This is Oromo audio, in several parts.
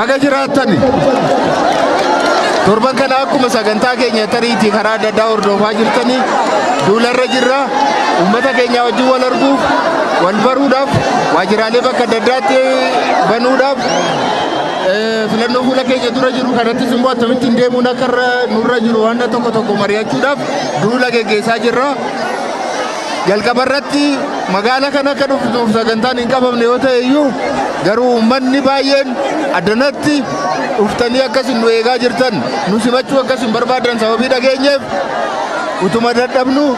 Baga jiraattani. Torban kana akkuma sagantaa keenya tariitii karaa adda addaa hordofaa jirtanii duularra jirra. Uummata keenya wajjin wal arguuf, wal baruudhaaf, waajjiraalee bakka adda addaatti banuudhaaf, filannoo fuula keenya dura jiru kanattis immoo akkamittiin deemuun akka nurra jiru waan tokko tokko mari'achuudhaaf duula geggeessaa jirra. Jalqaba irratti magaala kana akka dhuftuuf sagantaan hin qabamne yoo ta'e iyyuu, garuu uummanni baay'een addanatti dhuftanii akkasin nu eegaa jirtan, nu simachuu akkasin barbaadan sababii dhageenyeef, utuma dadhabnu,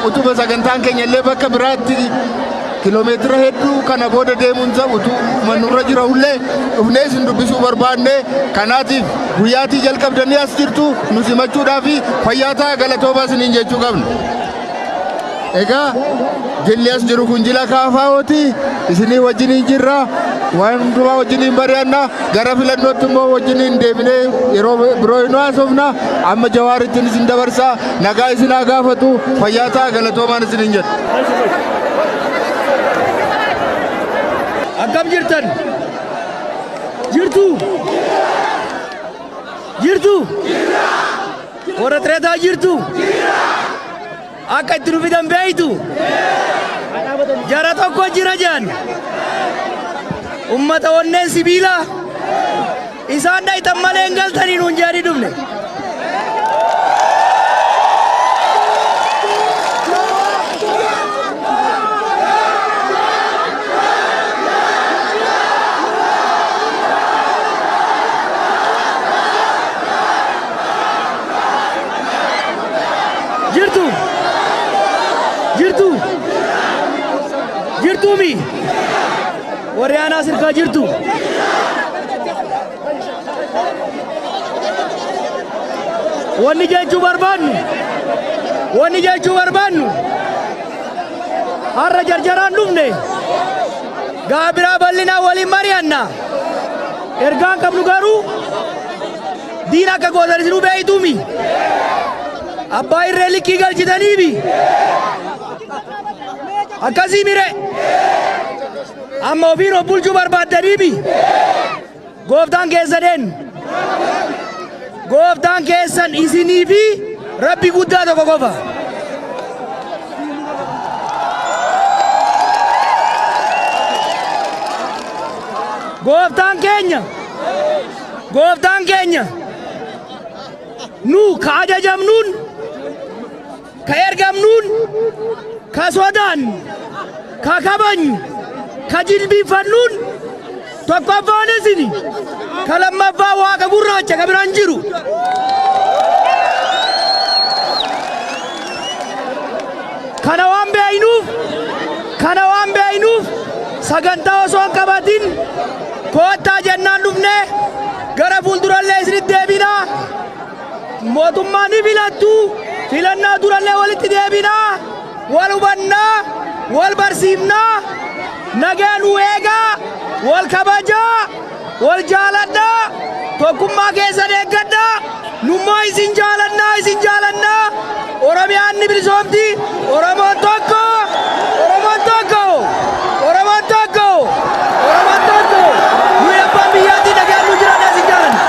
utuma sagantaan keenya illee bakka biraatti kiloomeetira hedduu kana booda deemuun utuma nurra jira illee, dhufnee isin dubbisuu barbaanne. Kanaatiif guyyaatii jalqabdanii as jirtu nu simachuudhaaf fayyaa ta'a, galatoomaa isiniin jechuu qabna. Egaa jilli as jiru kun jila KFOti. Isinii wajjiniin jirra. Waan hundumaa wajjiniin mari'anna. Gara filannootti immoo wajjiniin deebinee yeroo biroo hin haasofna. Amma Jawaarittiin isin dabarsa. Nagaa isin haa gaafatu. Fayyaa ta'a, galatoomaan isiniin jedha. Akkam jirtan? Jirtu? Jirtu? Warra xireetaa jirtu? Akka itti nu fidan beeytu? Jara tokko jira jedhan. Ummata onneen sibiilaa. Isaan dhaytan malee hin galtanii nuun jedhanii dhufne. Jirtu? Jirtu? Jirtuumi? Warri aanaa sirkaa jirtu? Wanni jechuu barbaannu, har'a jarjaraan dhufne, gaa biraa bal'inaa waliin mari'anna. Ergaan qabnu garuu diina akka gootan isinuu beeytuumi. Abbaa irree likkii galchitaniifi. Akkasii mire. Amma ofiin of bulchuu barbaaddaniifi. Gooftaan keessan eenyu? Gooftaan keessan isinii fi Rabbi guddaa tokko qofa. Gooftaan keenya nu ka ajajamnuun, ka ergamnuun, ka sodaannu, ka kabajnu, ka jilbiiffannuun tokkoffaan isini, ka lammaffaa Waaqa gurraacha ka biraan jiru. Kana waan beeynuuf, sagantaa osoo hin qabatin koottaa jennaan dhufne. Gara fuuldurallee isinitti deebinaa. Mootummaa ni filattu. Filannaa durallee walitti deebinaa, wal hubannaa, wal barsiifnaa. Nagaa nu eegaa, wal kabajaa, wal jaaladhaa, tokkummaa keessan eeggadhaa. Nummoo isin jaalannaa, isin jaalannaa. Oromiyaan ni bilisoomti. Oromoon tokko, Oromoon tokko, Oromoon tokko, Oromoon tokko. Nuyi abbaan biyyaatii, nagaan nu jiraadhaa, isin jaalanna.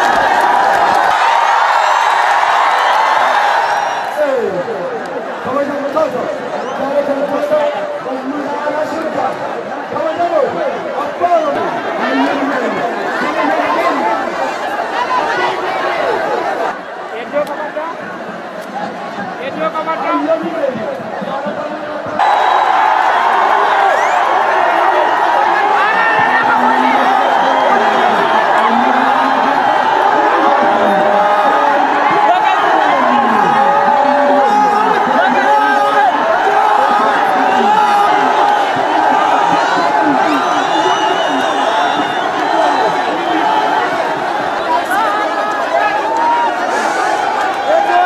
Kabajamtoota, jaalatamtoota uummata aanaa Shirkaa, kabajamoo abbaa Oromoo, hayyuu keenya. Iddoo qabadhaa. Iddoo qabadhaa. Hayyuu keenya.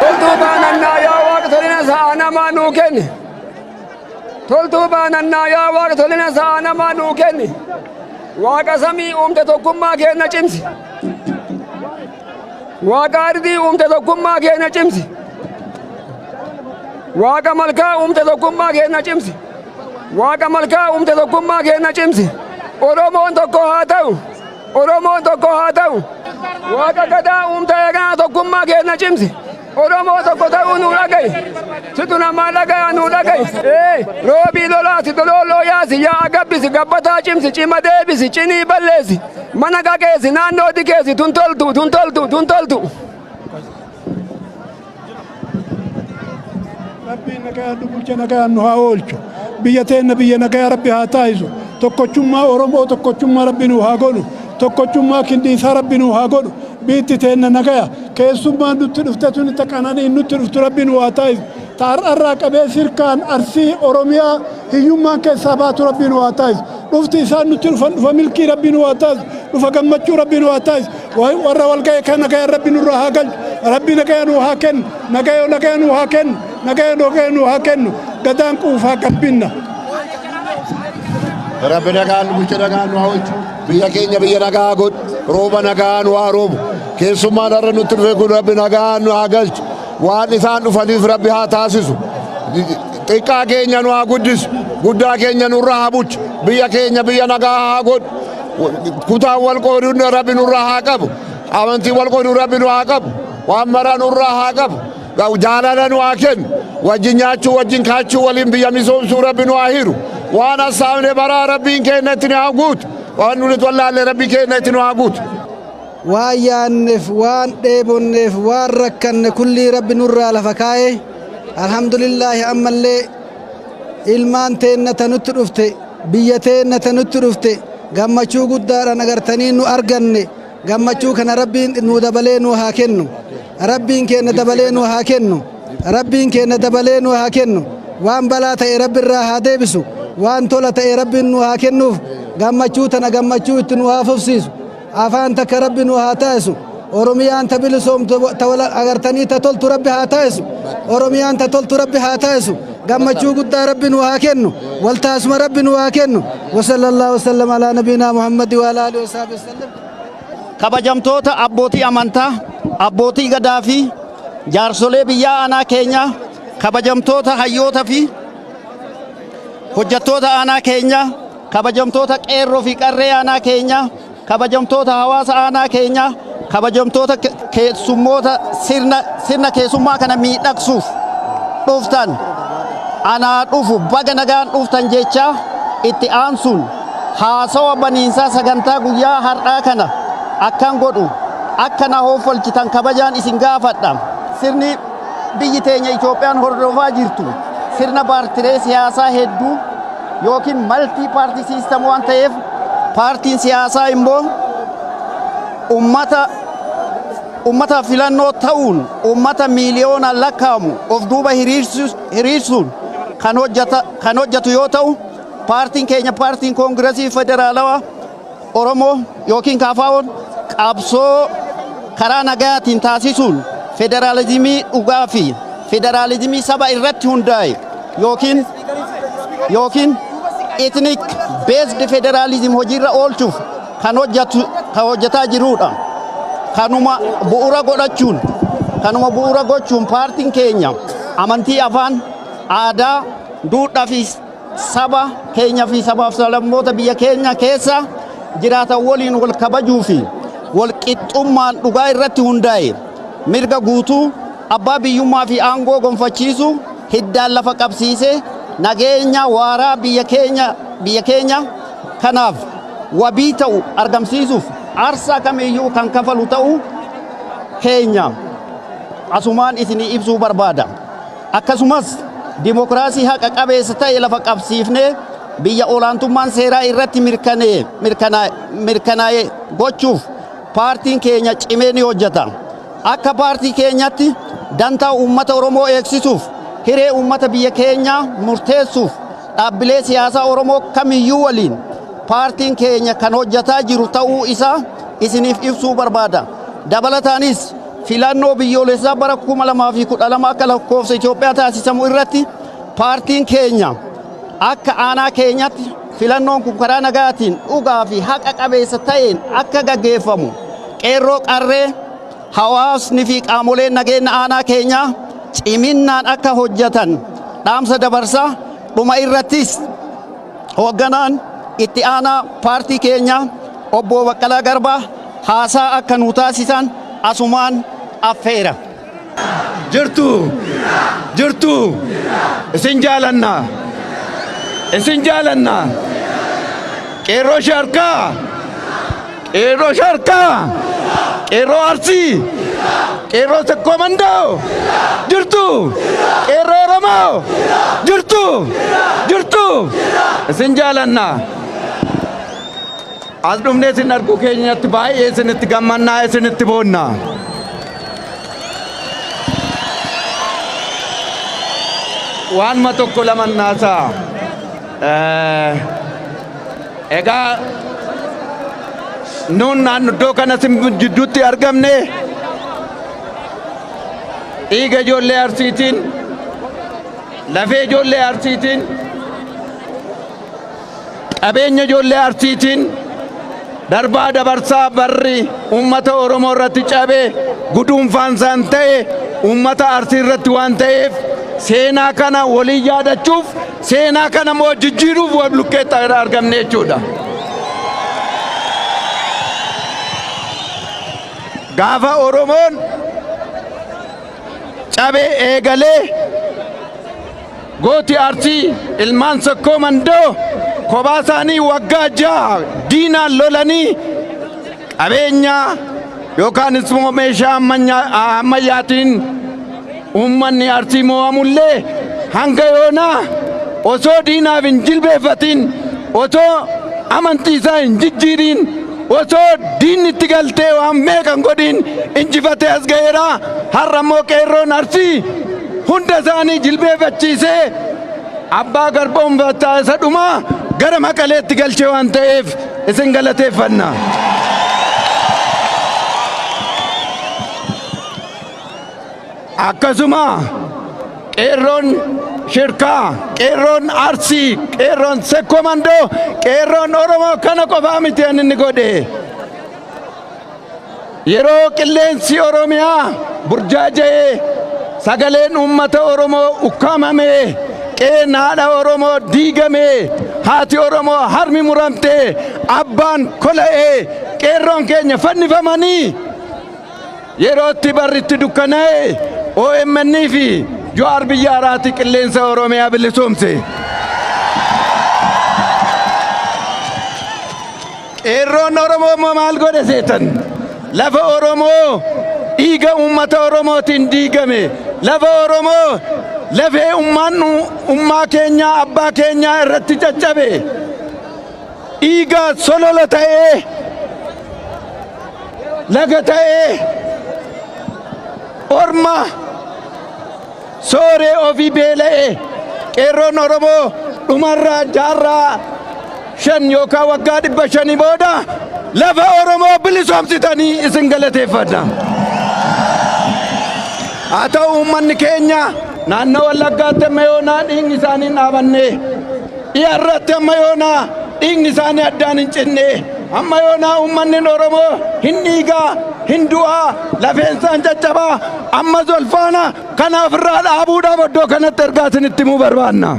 Toltuu baanannaa, yaa Waaqa, tolina sa'a namaa nuu kenni. Toltuu baanannaa, yaa Waaqa, tolina sa'a namaa nuu kenni. Waaqa samii uumte, tokkummaa keenya cimsi. Waaqa ardii uumte, tokkummaa keenya cimsi. Waaqa malkaa uumte, tokkummaa keenya cimsi. Waaqa malkaa uumte, tokkummaa keenya cimsi. Oromoon tokko haa ta'u. Oromoon tokko haa ta'u. Waaqa gadaa uumta eeganaa tokkummaa keenya cimsi. Oromoo tokko ta'uu nuu dhaga'i. Situ namaa dhagaya nuu dhaga'i. Ee roobii lolaasi dolooloo yaasi yaa'a gabbisi gabbataa cimsi cima deebisi cinii balleessi mana qaqeessi naannoo dikeessi tun toltu tun toltu tun toltu. Rabbiin nagayaan nu bulche nagayaan nu haa oolchu. Biyya teenna biyya nagayaa Rabbi haa taasisu. Tokkochummaa Oromoo tokkochummaa Rabbi nuu haa godhu. Tokkochummaa kindiisaa Rabbi nuu haa godhu. Biitti teenna nagaya. Keessummaan nutti dhufte tuni ta qananiin nutti dhuftu Rabbi nuu haa taasisu. Ta har'arraa qabee sirkaan Arsii Oromiyaa hiyyummaan keessaa baatu Rabbi nuu haa taasisu. Dhufti isaan nutti dhufan dhufa milkii Rabbi nuu haa taasisu. Dhufa gammachuu Rabbi nuu haa taasisu. Warra wal ga'e kan nagaya Rabbi nurraa haa galchu. Rabbi nagaya nuu haa kennu. Nagaya nagaya nuu haa kennu. Nagaya nagaya nuu haa kennu. Gadaan quufaa gabbinna. Rabbi nagaan nu bulche nagaan nu haa oolchu. Biyya keenya biyya nagaa godhu. Rooba nagaa nu haa roobu. Keessummaan har'a nutti dhufe kun Rabbi nagaan nu haa galchu. Waan isaan dhufaniif Rabbi haa taasisu. Xiqqaa keenya nu haa guddisu. Guddaa keenya nurraa haa bulchu. Biyya keenya biyya nagaa haa godhu. Kutaan wal qooduun Rabbi nurraa haa qabu. Amantii wal qooduu Rabbi nu haa qabu. Waan mara nurraa haa qabu. Jaalala nu haa kennu. Wajjin nyaachuu, wajjin kaachuu, waliin biyya misoomsuu Rabbi nu haa hiru. Waan hassaabne baraa Rabbiin keenya itti nu haa guutu. Waan nuti wallaalle Rabbi keenya itti nu haa guutu. Waan yaanneef, waan dheebonneef, waan rakkanne kullii Rabbi nurraa lafa kaa'e. Alhamdulillaahi, ammallee ilmaan teenna ta nutti dhufte, biyya teenna ta nutti dhufte gammachuu guddaadhaan agartanii nu arganne. Gammachuu kana Rabbiin nu dabalee nu haa kennu. Rabbiin keenya dabalee nu haa kennu. Rabbiin keenya dabalee nu haa kennu. Waan balaa ta'e Rabbi irraa haa deebisu. Waan tola ta'e Rabbiin nu haa kennuuf. Gammachuu tana gammachuu itti nu haa fufsiisu. Afaan takka Rabbi nu haa taasisu. Oromiyaan ta bilisoomtu ta wal agartanii ta toltu Rabbi haa taasisu. Oromiyaan ta toltu Rabbi haa taasisu. Gammachuu guddaa Rabbi nu haa kennu. Waltaasuma Rabbi nu haa kennu. Wa sallallahu wasallam ala nabiyina Muhammad wa ala alihi wa sahbihi wasallam. Kabajamtoota abbootii amantaa, abbootii gadaa fi jaarsolee biyyaa aanaa keenyaa, kabajamtoota hayyoota fi hojjettoota aanaa keenyaa, kabajamtoota qeerroo fi qarree aanaa keenyaa, kabajamtoota hawaasa aanaa keenyaa, kabajamtoota keessummoota sirna keessummaa kana miidhagsuuf dhuftan, anaa dhufu, baga nagaan dhuftan jechaa, itti aansuun haasawa baniinsaa sagantaa guyyaa har'aa kana akkan godhu akka na hoofalchitan kabajaan isin gaafadha. Sirni biyyi teenya Itoophiyaan hordofaa jirtu sirna paartilee siyaasaa hedduu yookiin multi party system waan ta'eef, paartiin siyaasaa immoo ummata filannoo ta'uun ummata miiliyoonaan lakkaa'amu of duuba hiriirsuun kan hojjetu yoo ta'u, paartiin keenya, Paartiin Koongirasii Federaalawaa Oromoo yookiin KFO'n, qabsoo karaa nagayaatiin taasisuun federaalizimii dhugaa fi federaalizimii saba irratti hundaa'e yookiin ethnic based federalism hojiirra oolchuuf kan hojjetaa jirudha. Kanuma bu'uura gochuun paartiin keenya amantii, afaan, aadaa, duudhaa fi saba keenya fi sabaaf sablammoota biyya keenya keessa jiraatan waliin wal kabajuu fi wal qixxummaan dhugaa irratti hundaa'e mirga guutuu abbaa biyyummaa fi aangoo gonfachiisu hiddaan lafa qabsiisee nageenya waaraa biyya keenya kanaaf wabii ta'u argamsiisuuf aarsaa kamiyyuu kan kafalu ta'uu keenya asumaan isinii ibsuu barbaada. Akkasumas dimokiraasii haqa qabeessa ta'e lafa qabsiifnee biyya olaantummaan seeraa irratti mirkanaa'e gochuuf paartiin keenya cimee ni hojjeta. Akka paartii keenyatti dantaa uummata Oromoo eegsisuuf, hiree uummata biyya keenyaa murteessuuf dhaabbilee siyaasaa Oromoo kamiyyuu waliin paartiin keenya kan hojjetaa jiru ta'uu isaa isiniif ibsuu barbaada. Dabalataanis filannoo biyyoolessaa bara 2012 akka lakkoofsa Itoophiyaa taasisamu irratti paartiin keenya akka aanaa keenyatti filannoon kun karaa nagaatiin dhugaa fi haqa qabeessa ta'een akka gaggeeffamu qeerroo, qarree, hawaasni fi qaamoleen nageenya aanaa keenyaa ciminnaan akka hojjetan dhaamsa dabarsaa. Dhuma irrattis hoogganaan itti aanaa paartii keenyaa obbo Baqqalaa Garbaa haasaa akka nuu taasisan asumaan affeera. Jirtu! Jirtu! Isin jaalanna! Isin jaalanna! Qeerroo Sharkaa! Qeerroo Sharkaa! Qeerroo Arsii! Qeerroo Sakkoo Mandoo! Jirtu! Qeerroo Oromoo! Jirtu! Jirtu! Isin jaalanna! As dhufnee isin arguu keenyatti baay'ee isinitti gammannaa isinitti boonna. Waanuma tokko laman naasaa. Egaa nuun naanno iddoo kana isin jidduutti argamne dhiiga ijoollee Arsiitiin lafee ijoollee Arsiitiin Qabeenya ijoollee Arsiitiin darbaa dabarsaa barri uummata Oromoo irratti cabe guduunfaan isaan ta'e uummata Arsii irratti waan ta'eef seenaa kana walii yaadachuuf seenaa kana immoo jijjiiruuf wal bukkeetti argamne jechuudha. Gaafa Oromoon cabe eegalee Gooti Arsii ilmaan Sokkoo Mandoo kophaa isaanii waggaa 6 diinaan lolanii qabeenya yookaan immoo meeshaa ammayyaatiin uummanni Arsii moo'amullee hanga yoonaa osoo diinaaf hin jilbeeffatiin osoo amantii isaa hin jijjiiriin osoo diinni itti galtee waan meeqa hin godhiin injifatee as ga'eera. Har'a immoo qeerroon Arsii hunda isaanii jilbeeffachiisee abbaa garboomfataa isa dhumaa gara Maqaleetti galchee waan ta'eef isin galateeffanna. Akkasuma qeerroon Shirkaa, qeerroon Arsii, qeerroon Sekkoo Mandoo, qeerroon Oromoo kana qofaa miti kan inni godhe. Yeroo qilleensi Oromiyaa burjaaja'ee sagaleen uummata Oromoo ukkaamamee qe'een haadha Oromoo diigamee haati Oromoo harmi muramtee abbaan kola'ee qeerroon keenya fannifamanii yerootti barri itti dukkana'e OMN fi Jawaar biyya araati qilleensa Oromiyaa bilisoomse. Qeerroon Oromoo immoo maal godhe seetan? Lafa Oromoo dhiiga uummata Oromootiin diigame. Lafa Oromoo lafee ummaan ummaa keenyaa abbaa keenyaa irratti caccabe. Dhiiga solola ta'ee laga ta'ee orma sooree ofii beela'e qeerroon Oromoo dhumarraa jaarraa 5 yookaan waggaa 500 booda lafa Oromoo bilisoomsitanii isin galateeffadha. Haa ta'u uummanni keenya naannoo Wallaggaatti amma yoonaa dhiigni isaanii hin dhaabanne dhiyaarratti amma yoonaa dhiigni isaanii addaan hin cinne amma yoonaa uummanni Oromoo hin dhiigaa hin du'aa lafeen isaan caccabaa ammas wal faana kana ofirraa dhaabuudhaaf iddoo kanatti ergaa isinitti himuu barbaanna.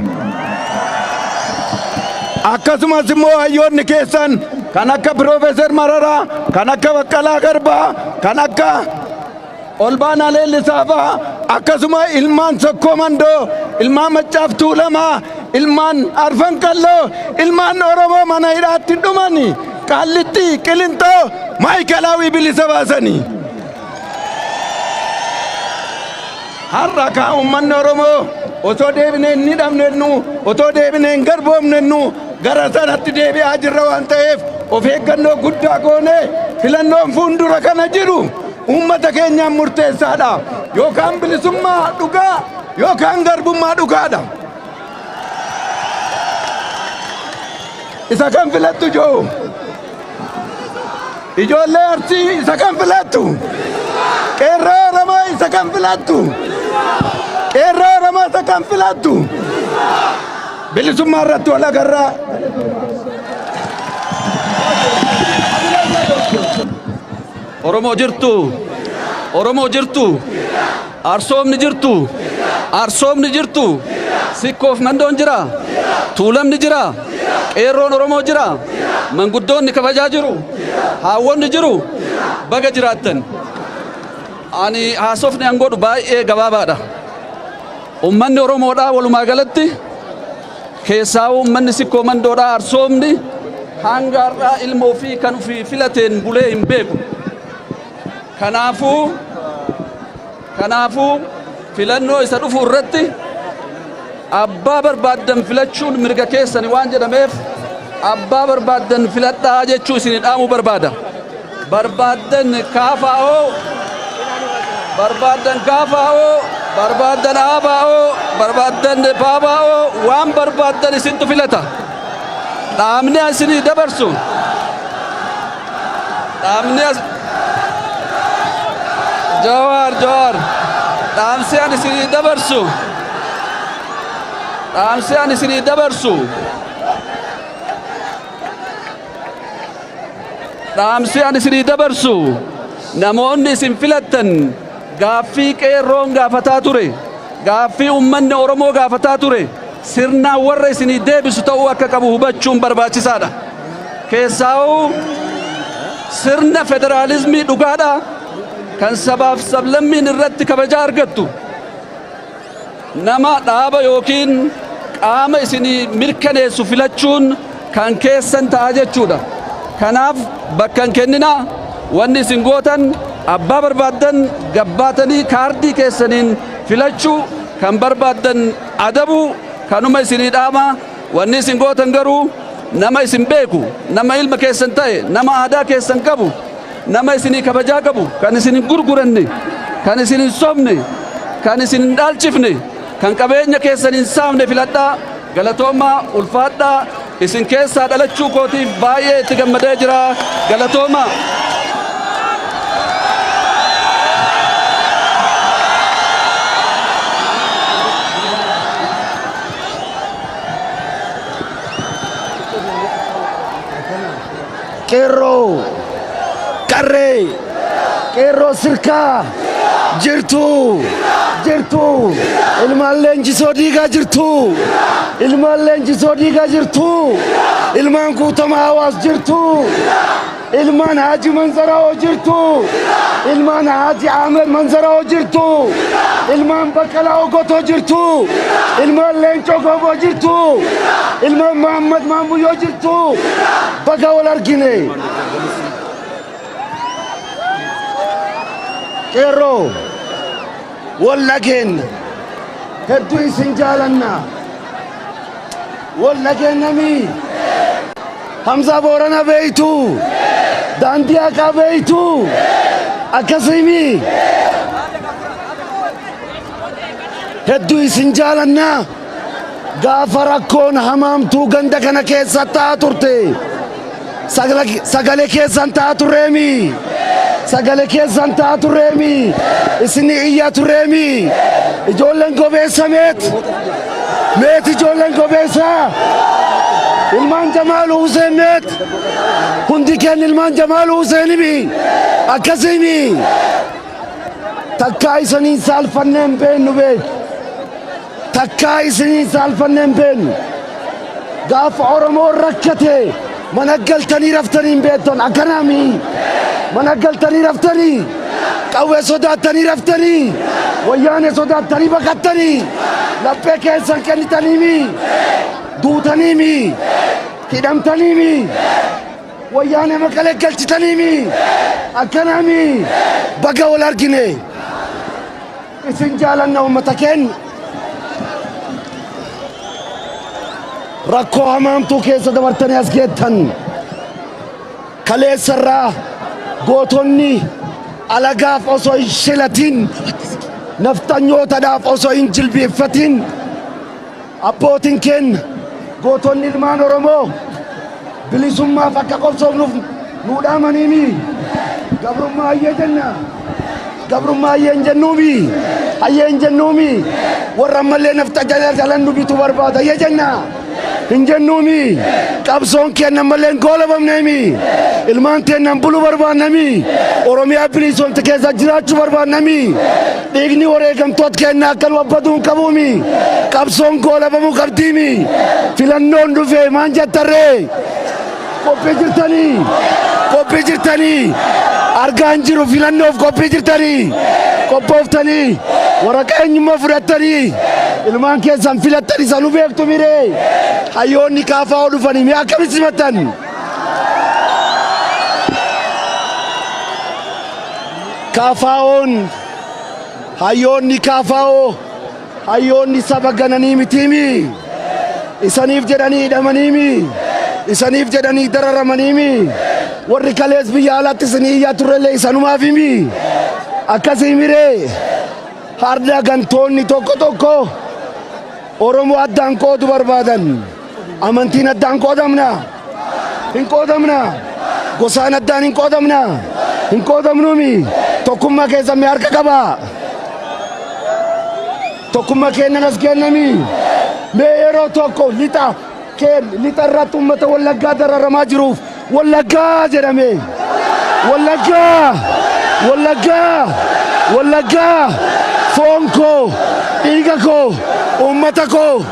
Akkasumas immoo hayyoonni keessan kan akka Piroofeesar Mararaa, kan akka Baqqalaa Garbaa, kan akka Olbaanaa Leellisaa fa'a akkasuma ilmaan Sokkoo Mandoo, ilmaan Maccaaf Tuulamaa, ilmaan Arfan Qalloo, ilmaan Oromoo mana hidhaatti dhumani Qaallittii, Qilinxoo, Maayikalaawii bilisa baasanii. Har'a kaa uummanni Oromoo osoo deebinee hin hidhamnennu, otoo deebinee hin garboomnennu gara sanatti deebi'aa jirra waan ta'eef of eeggannoo guddaa goonee filannoon fuuldura kana jiru uummata keenyaan murteessaadha. Yookaan bilisummaa dhugaa yookaan garbummaa dhugaadha. Isa kan filattu joo? Ijoollee Arsii isa kam filattu? Qeerroo Oromoo isa kam filattu? Qeerroo Oromoo isa kam filattu? Bilisummaa irratti wal agarraa. Oromoo jirtu? Oromoo jirtu? Arsoomni jirtu? Arsoomni jirtu? Sikkoof Mandoon jira? Tuulamni jira? Qeerroon Oromoo jira? Manguddoonni kabajaa jiru? Haawwonni jiru? Baga jiraattan. Ani haasofni an godhu baay'ee gabaabaadha. Ummanni Oromoodhaa walumaa galatti, keessaawuu ummanni Sikkoo Mandoodhaa, Arsoomni hanga har'aa ilma ofii kan ofii filateen bulee hin beeku. Kanaafuu filannoo isa dhufu irratti abbaa barbaaddan filachuun mirga keessani waan jedhameef, abbaa barbaaddan filadhaa jechuu isin dhaamuu barbaada. Barbaaddan KFO, barbaaddan KFO, barbaaddan ABO, barbaaddan PABO, waan barbaaddan isintu filata. Dhaamni isinii dabarsu, dhaamni as Jawaar, Jawaar, dhaamsi ani isinii dabarsu, dhaamsi ani isinii dabarsu, dhaamsi ani isinii dabarsu, namoonni isin filattan gaaffii qeerroon gaafataa ture, gaaffii ummanni Oromoo gaafataa ture sirnaan warra isinii deebisu ta'uu akka qabu hubachuun barbaachisaadha. Keessaa'uu sirna federaalizmii dhugaadha kan sabaaf sablammiin irratti kabajaa argattu, nama dhaaba yookiin qaama isinii mirkaneessu filachuun kan keessan ta'a jechuudha. Kanaaf bakka hin kenninaa. Wanni isin gootan abbaa barbaaddan gabbaatanii kaardii keessaniin filachuu, kan barbaaddan adabuu, kanuma isinii dhaama. Wanni isin gootan garuu nama isin beeku, nama ilma keessan ta'e, nama aadaa keessan qabu, nama isinii kabajaa qabu, kan isin hin gurguranne, kan isin hin sobne, kan isin hin dhaalchifne, kan qabeenya keessan hin saamne filadhaa. Galatoomaa, ulfaadhaa. Isin keessaa dhalachuu kootiif baay'ee itti gammadee jira. Galatoomaa. Qeerroo, qarree, qeerroo sirkaa jirtu, jirtu, ilmaan Leenjisoo Diigaa jirtu, ilmaan Leenjisoo Diigaa jirtu, ilmaan Guutamaa Hawaas jirtu, ilmaan Haaji Manzaraa'oo jirtu, ilmaan Haaji Ahmed Manzaraa'oo jirtu, ilmaan Baqqalaa Ogotoo jirtu, ilmaan Leencoo Gooboo jirtu, ilmaan Mahammad Maammuyyoo jirtu, baga wal argine. Qeerroo, wal dhageenna, hedduu isin jaalanna, wal dhageennamii. Hamzaa Boorana beeytu, daandii haqaa beeytu, akkasiimi. Hedduu isin jaalanna. Gaafa rakkoon hamaamtuu ganda kana keessa ta'aa turte, sagalee keessan ta'aa turreemi, sagalee keessan ta'aa turreemi, isin iyyaa turreemi. Ijoolleen gobeessa meet, meet, ijoolleen gobeessa, ilmaan Jamaal Huseen meet, hundi keenya ilmaan Jamaal Huseenimi, akkasiimi. Takkaa isaniin saalfannee hin beennu, beek, takkaa isiniin saalfannee hin beennu. Gaafa Oromoon rakkate mana galtanii raftanii hin beektan, akkanaami? Mana galtanii raftanii, qawwee sodaattanii raftanii, wayyaane sodaattanii baqattanii, laphee keessan kennitaniimi, duutaniimi, hidhamtaniimi, wayyaane Maqalee galchitaniimi, akkanaami? Baga wal argine. Isin jaalanna, uummata keenya. Rakkoo hamaamtuu keessa dabartanii as geettan. Kaleessarraa gootonni alagaaf osoo hin shilatin, nafxanyootadhaaf osoo hin jilbeeffatin, abbootiin keenya gootonni ilmaan Oromoo bilisummaaf akka qabsoofnuuf nuu dhaamaniimi. Gabrummaa hayyee jenna, gabrummaa hayyee hin jennuumi, hayyee hin jennuumi. Warra ammallee nafxa jala jalan nu bituu barbaada, hayyee jenna, hin jennuumi. Qabsoon keenya ammallee hin goolabamneemi. Ilmaan teennan buluu barbaannami, Oromiyaa bilisoomte keessa jiraachuu barbaannami. Dhiigni wareegamtoota keenya akka nu abbaduu hin qabuumi. Qabsoon goolabamuu qabdiimi. Filannoon dhufe, maan jettarree? Qophii jirtanii? Qophii jirtanii? Argaan jiru filannoof qophii jirtanii? Qophooftanii? Waraqaa eenyummaa fudhattanii? Ilmaan keessan filattanii sanuu beektu miree? Hayyoonni kaafaa dhufanii mee akkamitti simattan? Kaafaa'oon hayyoonni kaafaa'oo hayyoonni saba gananii mitiimi. Isaniif jedhanii hidhamaniimi. Isaniif jedhanii dararamaniimi. Warri kalees biyya alaatti isinii iyyaa turrellee isanumaaf himi. Akkasii miree harda gantoonni tokko tokko Oromoo addaan qoodu barbaadan. Amantiin addaan qoodamna. Hin qoodamna. Gosaan addaan hin qoodamna. Hin qoodamnuumi. Tokkummaa keessan mee harka qabaa. Tokkummaa kennan as kennami. Mee yeroo tokko lixa keen lixa irratti uummata Wallaggaa dararamaa jiruuf Wallaggaa jedhame. Wallaggaa! Wallaggaa! Wallaggaa! Foon koo, dhiiga koo, uummata koo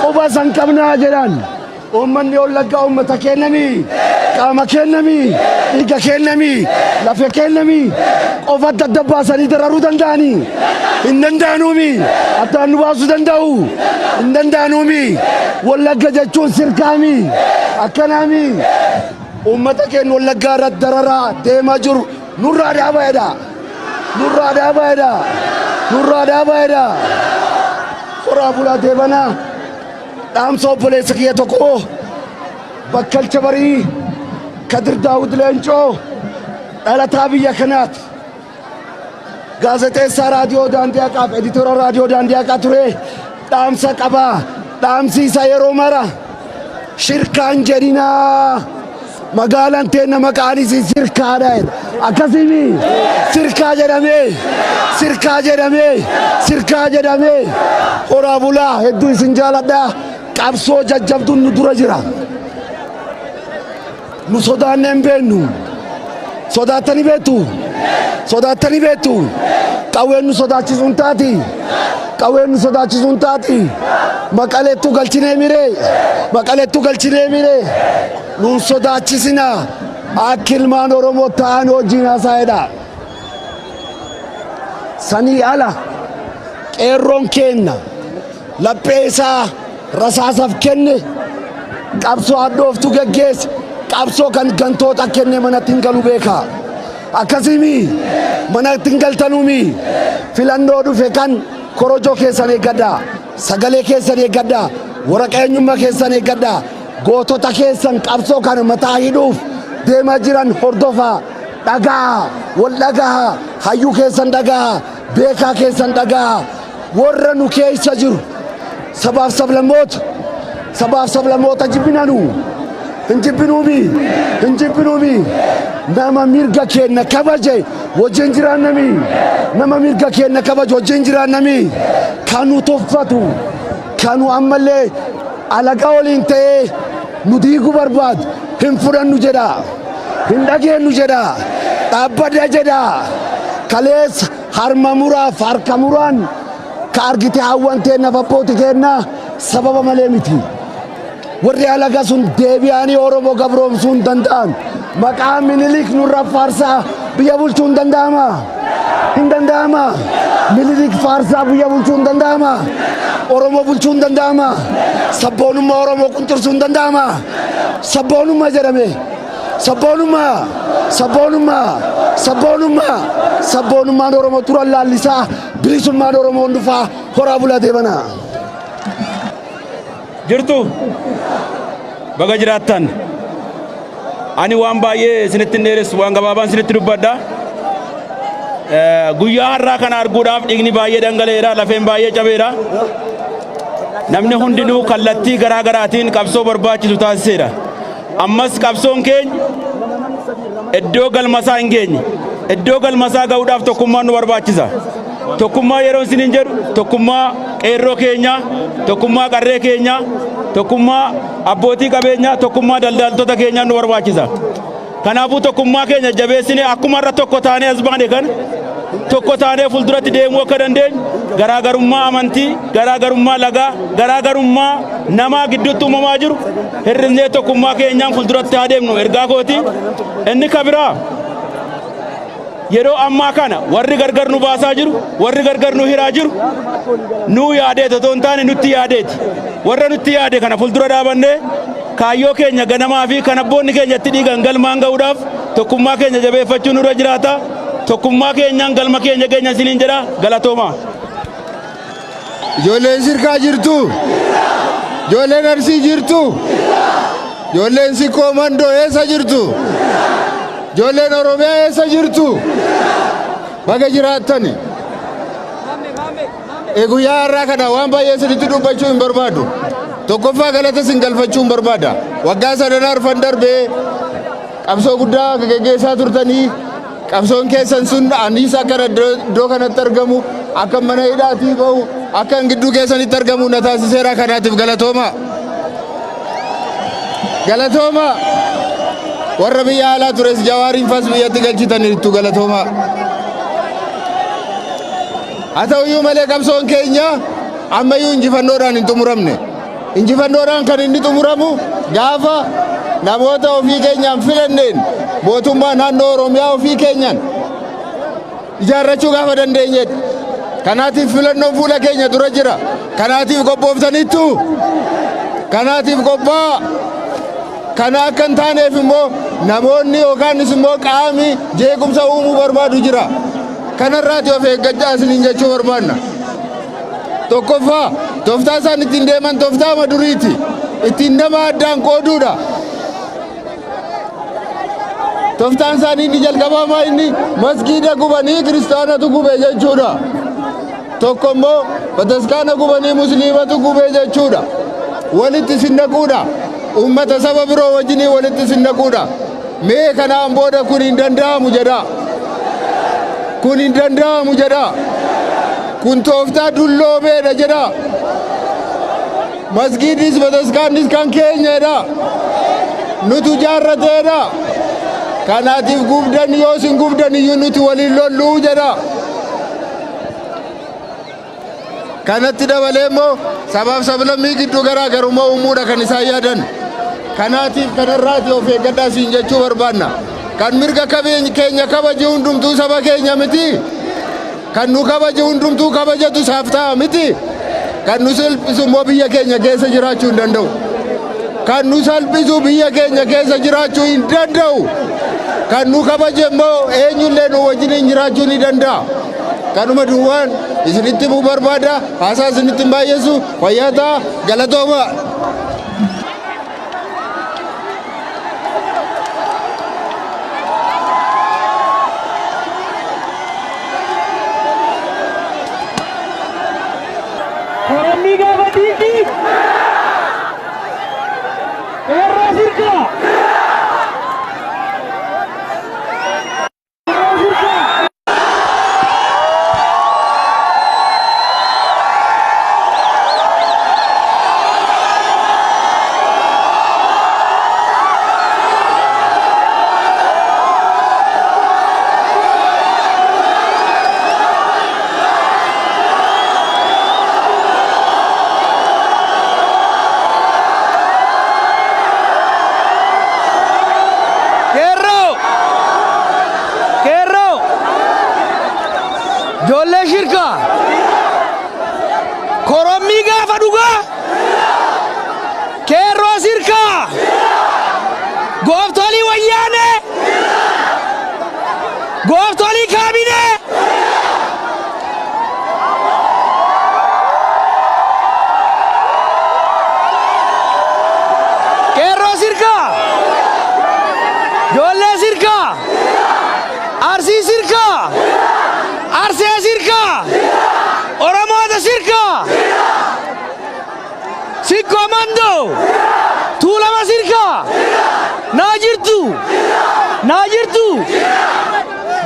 quba san qabnaa jedhan. Uummanni Wallaggaa uummata kennami, qaama kennami, dhiiga kennami, lafa kennami, qofa adda adda baasanii dararuu danda'anii. Hin danda'anuumi. Addaan nu baasuu danda'u. Hin danda'anuumi. Wallagga jechuun sirkaami. Akkanaami. Uummata keenya Wallaggaa irratti dararaa deemaa jiru nurraa dhaabaadha. Nurraa dhaabaadha. Nurraa dhaabaadha. Horaa bulaa deebanaa. Dhaamsa obboleessa kiyya tokko Bakkalcha Barii Kadir Daawud Leencoo dhalataa biyya kanaati. Gaazexeessaa raadiyoo Daandii Haqaaf editora raadiyoo Daandii Haqaa ture dhaamsa qabaa. Dhaamsi isaa yeroo mara shirkaan jedhinaa. Magaalaan teenna maqaan isii sirkaadha jedha. Akkasiimi sirkaa jedhamee sirkaa jedhamee sirkaa jedhamee horaa bulaa hedduu isin jaaladha. Qabsoo jajjabduun nu dura jira. Nu sodaannee hin beeknu. Sodaattanii beektu? Sodaattanii beektu? Qawween nu sodaachisuu hin taati. Qawween nu sodaachisuu hin taati. Maqaleettuu galchinee miree. Maqaleettuu galchinee miree. Nuun sodaachisinaa. Akka ilmaan Oromoo ta'an hojiin haasa'edha. Sanii ala qeerroon keenna laphee isaa rasaasaaf kenne qabsoo hadhooftuu geggeesse qabsoo kan gantoota kenne manatti hin galu beeka. Akkasiimi manatti hin galtanuumi filannoo dhufe kan korojoo keessan eeggadhaa sagalee keessan eeggadhaa waraqaa eenyummaa keessan eeggadhaa gootota keessan qabsoo kana mataa hidhuuf deemaa jiran hordofaa dhagaa wal dhagaa hayyuu keessan dhagaa beekaa keessan dhagaa warra nu keessa jiru sabaaf sablammoota sabaaf sablammoota jibbinanu hin jibbinuumi hin jibbinuumi nama mirga keenna kabaje wajjin jiraannami nama mirga keenna kabaje wajjin jiraannami kanu tuffatu kanu ammallee alagaa waliin ta'ee nu diiguu barbaadu hin fudhannu jedha hin dhageennu jedha dhaabbadha jedha kaleessa harma muraaf harka muraan ka argite hawwan teenna abbooti keenna sababa malee miti. Warri alaga sun deebi'anii Oromoo gabroomsuu hin danda'an. Maqaa Minilik nurra faarsaa biyya bulchuu hin danda'ama. Hin danda'ama. Minilik faarsaa biyya bulchuu hin danda'ama. Oromoo bulchuu hin danda'ama. Sabboonummaa Oromoo qunxursuu hin danda'ama. Sabboonummaa jedhame. Sabboonummaa. Sabboonummaa. Sabboonummaa. Sabboonummaan Oromoo turan laallisaa. Bilisummaan Oromoon dhufaa. Horaa bulaa deebanaa. Jirtu baga jiraattan. Ani waan baay'ee isinitti hin dheeressu, waan gabaabaan isinitti dubbadha. Guyyaa har'aa kana arguudhaaf dhiigni baay'ee dhangala'eera, lafeen baay'ee cabeera. Namni hundinuu kallattii garaa garaatiin qabsoo barbaachisu taasiseera. Ammas qabsoon keenya iddoo galmasaa hin geenye. Iddoo galmasaa ga'uudhaaf tokkummaan nu barbaachisa. Tokkummaa yeroo isiniin jedhu tokkummaa qeerroo keenyaa, tokkummaa qarree keenyaa, tokkummaa abbootii qabeenyaa, tokkummaa daldaltoota keenyaa nu barbaachisa. Kanaafuu tokkummaa keenya jabeessine akkuma irra tokko taanee as baane kana tokko taanee fuulduratti deemuu akka dandeenyu Garaagarummaa amantii, garaagarummaa lagaa, garaagarummaa namaa gidduutti uumamaa jiru hir'isnee tokkummaa keenyaan fuulduratti haa deemnu ergaa kooti. Inni kabiraa, yeroo ammaa kana warri gargar nu baasaa jiru, warri gargar nu hiraa jiru, nuu yaadeet otoo hin taane nutti yaadeeti. Warra nutti yaade kana fuuldura dhaabannee kaayyoo keenya ganamaa fi kan abboonni keenya itti dhiigan galmaan ga'uudhaaf tokkummaa keenya jabeeffachuu nurra jiraata. Tokkummaa keenyaan galma keenya geenya isiniin jedha. Galatooma. Ijoolleen Sirkaa jirtu? Ijoolleen Arsii jirtu? Ijoolleen Sikkoo Mandoo eessa jirtu? Ijoolleen Oromiyaa eessa jirtu? Baga jiraattani. Guyyaa har'aa kana waan baay'ee isinitti dubbachuu hin barbaadu. Tokkoffaa, galata isin galfachuu hin barbaada. Waggaa sadan arfan darbee qabsoo guddaa geggeessaa turtanii, qabsoon keessan sun anis akka iddoo kanatti argamu, akka mana hidhaatii bahu, akka gidduu keessanitti argamu na taasiseera. Kanaatiif galatooma. Galatooma. Warra biyya alaa tures, Jawaariin fas biyyatti galchitaniirtu, galatooma. Haa ta'uyyuu malee qabsoon keenya ammayyuu injifannoodhaan hin xumuramne. Injifannoodhaan kan inni xumuramu gaafa namoota ofii keenyaan filanneen mootummaa naannoo Oromiyaa ofii keenyaan ijaarrachuu gaafa dandeenyedha. Kanaatiif filannoon fuula keenya dura jira. Kanaatiif qophooftaniittu. Kanaatiif qophaa'a. Kana akka hin taaneef immoo namoonni yookaanis immoo qaami jeequmsa uumuu barbaadu jira. Kanarraati of eeggachaa isiniin jechuu barbaanna. Tokkoffaa, tooftaa isaan ittiin deeman tooftaa duriiti. Ittiin nama addaan qooduudha. Tooftaan isaanii inni jalqabaa inni masgiida gubanii kiristaanatu gube jechuudha. Tokko immoo bataskaana gubanii musliimatu gube jechuudha. Walitti isin naquudha. Uummata saba biroo wajjinii walitti isin naquudha. Mee kanaan booda kun hin danda'amu jedha. Kun hin danda'amu jedha. Kun tooftaa dulloomeedha jedha. Masgiidis bataskaannis kan keenyadha. Nutu jaarrateedha. Kanaatiif gubdan yoo isin gubdan iyyuu nuti waliin lolluu jedha. Kanatti dabalee immoo sabaaf sablammii gidduu garaagarummaa uumuudha kan isaan yaadan. Kanaatiif kanarraati of eeggadhaa siin jechuu barbaanna. Kan mirga keenya kabaje hundumtuu saba keenya miti. Kan nu kabaje hundumtuu kabajatu isaaf ta'a miti. Kan nu salphisu immoo biyya keenya keessa jiraachuu hin danda'u. Kan nu salphisu biyya keenya keessa jiraachuu hin danda'u. Kan nu kabaje immoo eenyullee nu wajjiniin jiraachuu ni danda'a. Kanuma duwwaan isinitti himuu barbaada. Haasaa isinitti hin baay'essu. Fayyaa ta'a. Galatooma. Korommii gaafa diinni qeerroo sirkaa. Qeerroo sirkaa. Qeerroo! Qeerroo! Ijoollee Shirkaa! Korommii gaafa dhugaa! Qeerroo Sirkaa! Gooftolii Wayyaanee! Gooftolii kaabinee! Qeerroo Sirkaa! Ijoollee Sirkaa! Arsii Sirkaa! Arsee Sirkaa! Oromoota Sirkaa! Sikkoo Mandoo! Tuulama Sirkaa! Naa jirtu! Naa jirtu!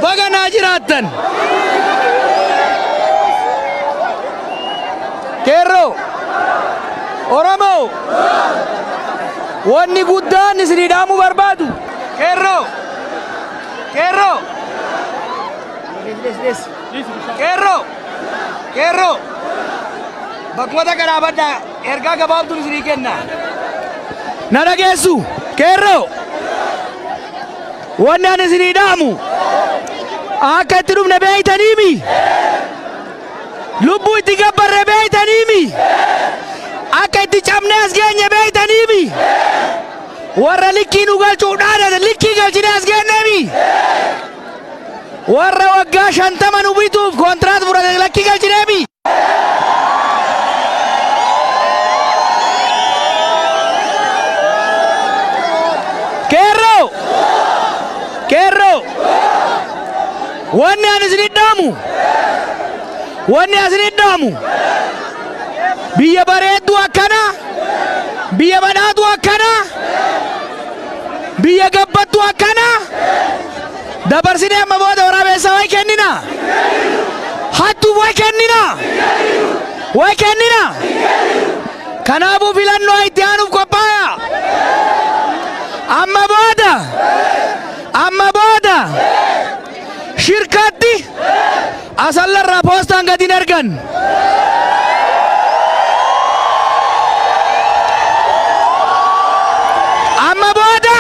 Baga naa jiraattan! Qeerroo! Oromoo! Wanni guddaan isinii dhaamuu barbaadu! Qeerroo! Qeerroo! Qeerroo! Qeerroo bakkuma takka dhaabadhaa, ergaa gabaabduun isinii kenna. Na dhageessu qeerroo? Wanni ani isinii dhaamu, akka itti dhufne beeytaniimi, lubbuu itti gabbarre beeytaniimi, akka itti cabne as geenye beeytaniimi, warra likkii nu galchuuf dhaadate likkii galchine as geenyeemi, warra waggaa 50 nu bituuf kontiraat fudhate lakkii galchineemi. Qeerroo! Qeerroo! Wanni ani isin dhaamu, wanni asin dhaamu, biyya bareedduu akkana, biyya badhaatu akkana, biyya gabbattu akkana dabarsinee amma booda waraabessaa wayi kennina, hattuu wayi kennina, wayi kennina. Kanaafuu filannoo itti aanuuf qophaa'aa. Amma booda, amma booda shirkatti Asallarraa poostaan gadi hin ergan. Amma booda,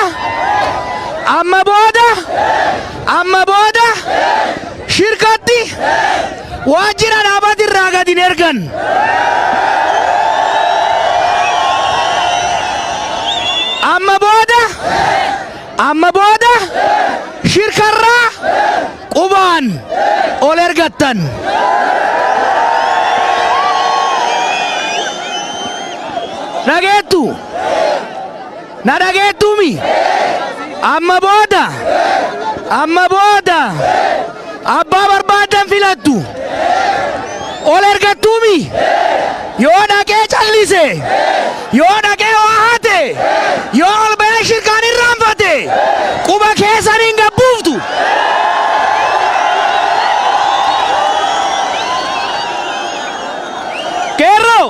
amma booda, amma booda shirkatti waajjira dhaabati irraa gadi hin ergan. Amma booda, amma booda shirkarraa qubaan ol ergattan. Dhageettu? Na dhageettuumi? Amma booda, amma booda abbaa barbaaddan filattu. Ol ergattuumi? Yoo dhaqee callise, yoo dhaqee waa hate, yoo ol ba'ee shirkaan irraanfate, quba keessaniin gabbuuftu. Qeerroo!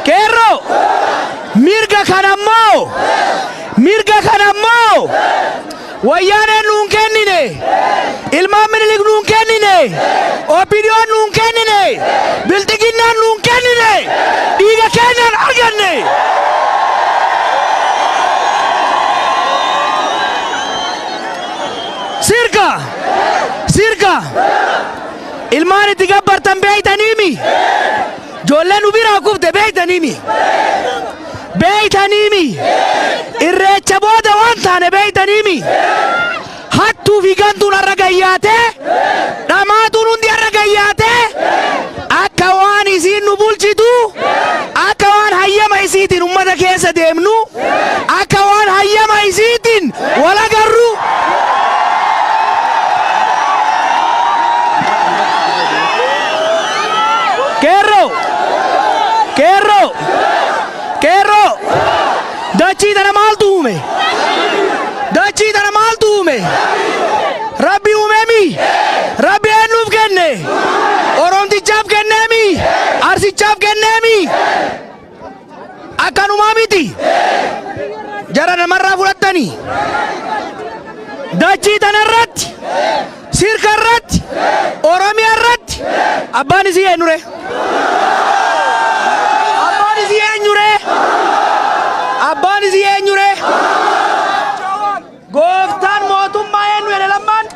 Qeerroo! Mirga kanammoo, mirga kanammoo Wayyaaneen nuun kennine, ilmaan Minilik nuun kennine, OPDOn nuun kennine, Bilxiginnaan nuun kennine, dhiiga keenyaan arganne. Sirka! Sirka! Ilmaan itti gabbartan beeytaniimi? Ijoolleen nu biraa kufte beeytaniimi? Beeytaniimi? Irreecha booda waan taane beeytaniimi? Hattuu fi gantuun har'a gayyaatee, dhamaatuun hundi har'a gayyaatee, akka waan isiin nu bulchitu, akka waan hayyama isiitiin ummata keessa deemnu, akka waan hayyama isiitiin wal agarru. Qeerroo! Qeerroo! Qeerroo! Dachii tana maaltu uume? Dachii tana maaltu uume? Rabbi uumeemi? Rabbi eenyuuf kenne? Oromtichaaf kenneemi? Arsichaaf kenneemi? Akkanumaa miti. Jara namarraa fudhattanii. Dachii tanarratti, sirka irratti, Oromiyaa irratti abbaan isii eenyure? Abbaan isii eenyure? Abbaan isii eenyure? Gooftaan mootummaa eenyu jedhe Lammaan?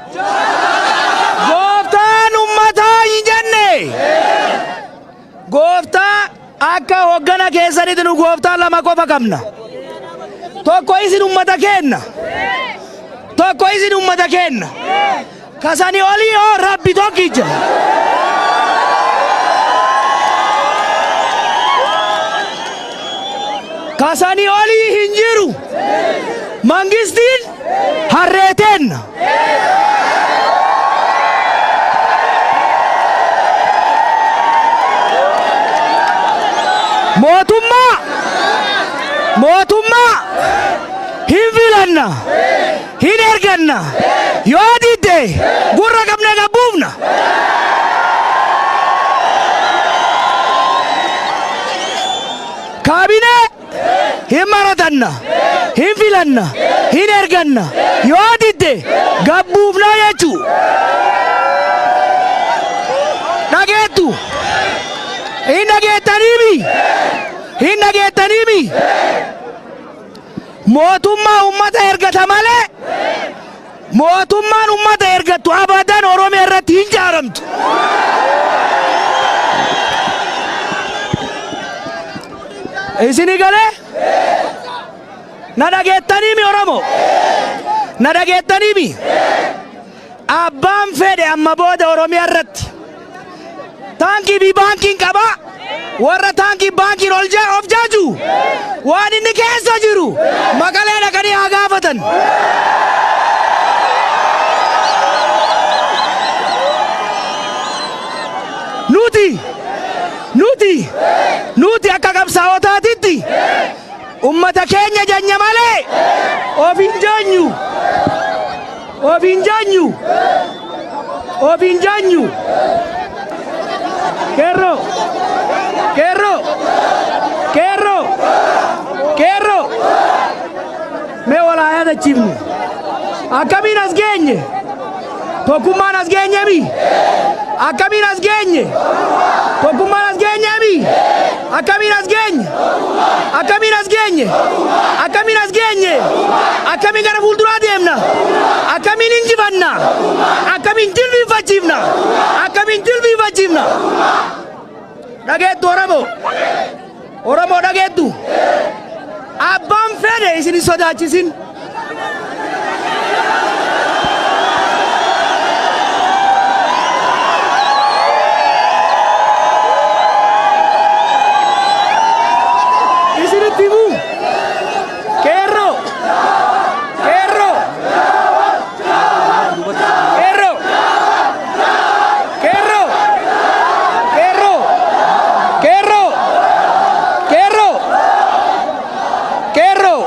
Gooftaan ummataa hin jenne. Gooftaa akka hoggana keessanitti nu gooftaa lama qofa qabna. Tokko isin ummata keenna. Tokko isin ummata keenna. Kasani olii hoo Rabbi tokkicha. Kasani olii hin jiru. Mangistiin harree teenna. Mootummaa, mootummaa hin filanna, hin erganna, yoo didde gurra qabne gabbuufna. Kaabinee hin maratanna, hin filanna, hin erganna, yoo didde gabbuufna jechuu. Dhageettu. Dhageettu? Hin dhageettaniimi? Hin dhageettaniimi? Mootummaa ummata ergata malee mootummaan ummata ergattu abadan Oromiyaa irratti hin jaaramtu. Isini galee? Na dhageettaniimi Oromoo? Na dhageettaniimi? Abbaan fedhe amma booda Oromiyaa irratti taankii fi baankiin qaba. Warra taankii baankiin ol of jaaju waan inni keessa jiru Maqalee dhaqanii haa gaafatan. Nuti nuti nuti akka qabsaa'otaatitti ummata keenya janya malee of hin jaanyu. Of hin jaanyu. Of hin jaanyu. Qeerroo. Qeerroo. Qeerroo. Qeerroo. Mee wal haa yaadachiifnu. Akkamiin as geenye? Tokkummaan as geenyemi? Akkamiin as geenye? Tokkummaan as geenyemi? Akkamiin as geenye? Akkamiin as geenye? Akkamiin as geenye? Akkamiin gara fuulduraa deemna? Akkamiin injifanna? Akkamiin jilbiinfachiifna? Akkamiin jilbiinfachiifna? Dhageettu Oromoo? Oromoo dhageettu? Abbaan fedhe isin hin sodaachisin. Isinitti himuu? Qeerroo! Qeerroo! Qeerroo! Qeerroo! Qeerroo! Qeerroo! Qeerroo! Qeerroo!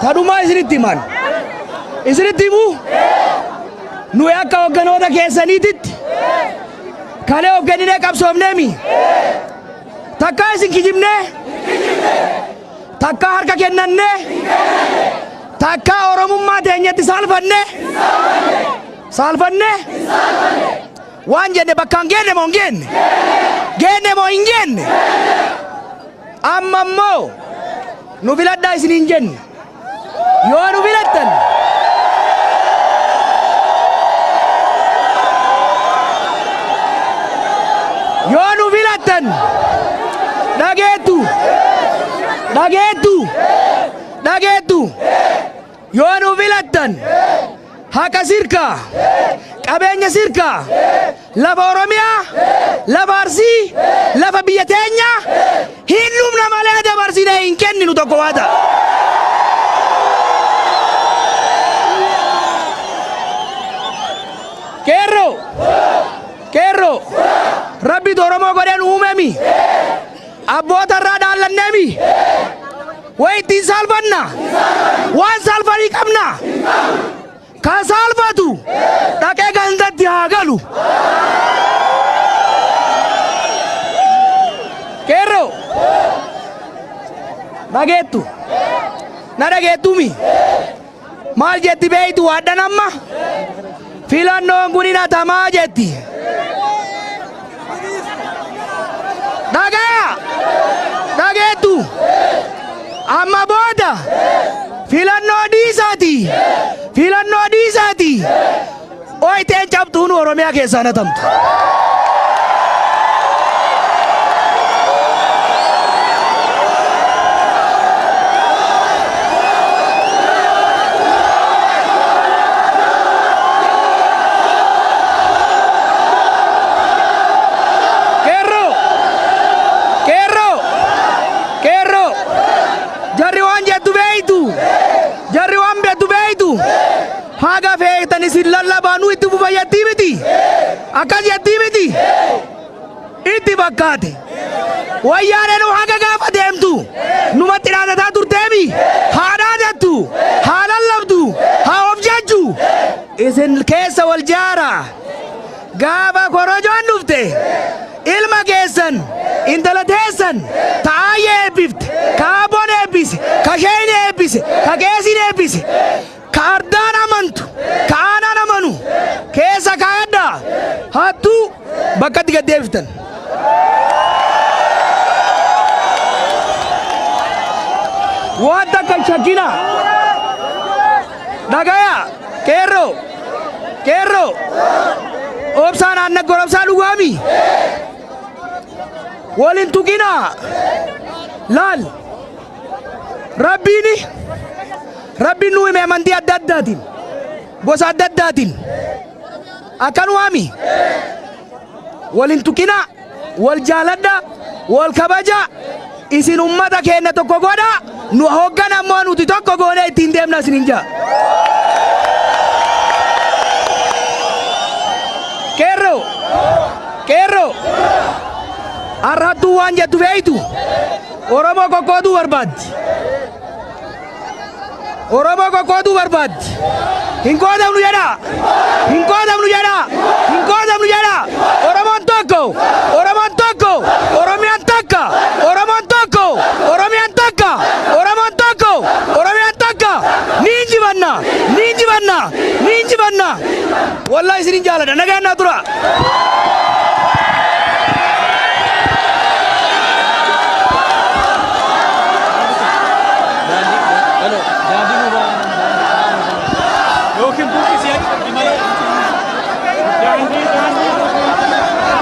Sadhumaa isinitti himan. Isinitti himuu? Nuyi akka hogganoota keessaniititti kalee of kenninee qabsoofneemi. Takkaa isin kijibnee? Takkaa harka kennannee? Takkaa Oromummaa teenyatti saalfannee? Saalfannee? Waan jenne bakkaan geenne moo hin geenne? Geenne moo hin geenne? Amma immoo nu filadhaa isin hin jenne. Yoo nu filattan yoo nu filattan dhageettu dhageettu dhageettu yoo nu filattan haqa sirkaa qabeenya sirkaa lafa Oromiyaa lafa Arsii lafa biyya teenyaa hin dhumna malee dabarsinee hin kenninu tokko waa ta'a. Qeerroo! Qeerroo! Rabbitu Oromoo godhee nu uumemi. Abboota irraa dhaallanneemi. Way ittiin saalfanna. Waan saalfanii qabna. Kan saalfatu dhaqee gandatti haa galu. Qeerroo! Dhageettu. Na dhageettumi. Maal jetti beeytu waadhan amma? Filannoon kun hin hatamaa jetti. Dhagaya! Dhageettu! Amma booda filannoo dhiisaati. Filannoo dhiisaati. Oyteen cabxuun Oromiyaa keessaa hatamtu. Qeerroo! Qeerroo! Qeerroo! Jarri waan jettu beeytu! Jarri waan beektu beeytu! Haga feetan isin lallabaa nu itti fufa jettii miti! Akkas jettii miti! Itti fakkaate. Wayyaaneen haga gaafa deemtu numatti dhaadataa turteemi! Haa dhaadattu! Haa lallabdu! Haa of jajju! Isin keessa wal jaaraa! Gaafa korojoon dhufte ilma keessan intala teessan ta aayyee eebbifte, ka abboon eebbise, ka sheeyni eebbise, ka qeesiin eebbise, ka ardaan amantu, ka aanaan amanu keessa kaayadhaa. Hattuu, Bakkatti gad deebiftan. Waan takka hin shakkinaa. Dhagaya qeerroo qeerroo obsaan aannan gorobsaa dhugaami. Wal hin tuqinaa. Laal rabbiini rabbiin nu hime amantii adda addaatiin gosa adda addaatiin akkanumaami. Wal hin tuqinaa, wal jaaladhaa, wal kabajaa, isin ummata keenna tokko godhaa, nu hoggana ammoo nuti tokko goonee ittiin deemna isiniin ja'a. Qeerroo! Qeerroo! Har'a hattuu waan jettu beeytu Oromoo qoqqooduu barbaaddi. Oromoo qoqqooduu barbaaddi. Hin qoodamnu jedhaa. Hin qoodamnu jedhaa. Hin qoodamnu jedhaa. Oromoon tokko. Oromoon tokko. Oromiyaan takka. Oromoon tokko. Oromiyaan takka. Oromoon tokko. Oromiyaan takka. Ni injifanna. Ni injifanna. Ni injifanna. Wallahi isinin jaaladha. Nagaan naa tura. Yookiin buqqisii achi qabdi malee. Daandii daandii.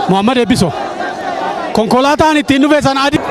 Muhammad Eebbiso. Konkolaataan ittiin dhufe sana adii.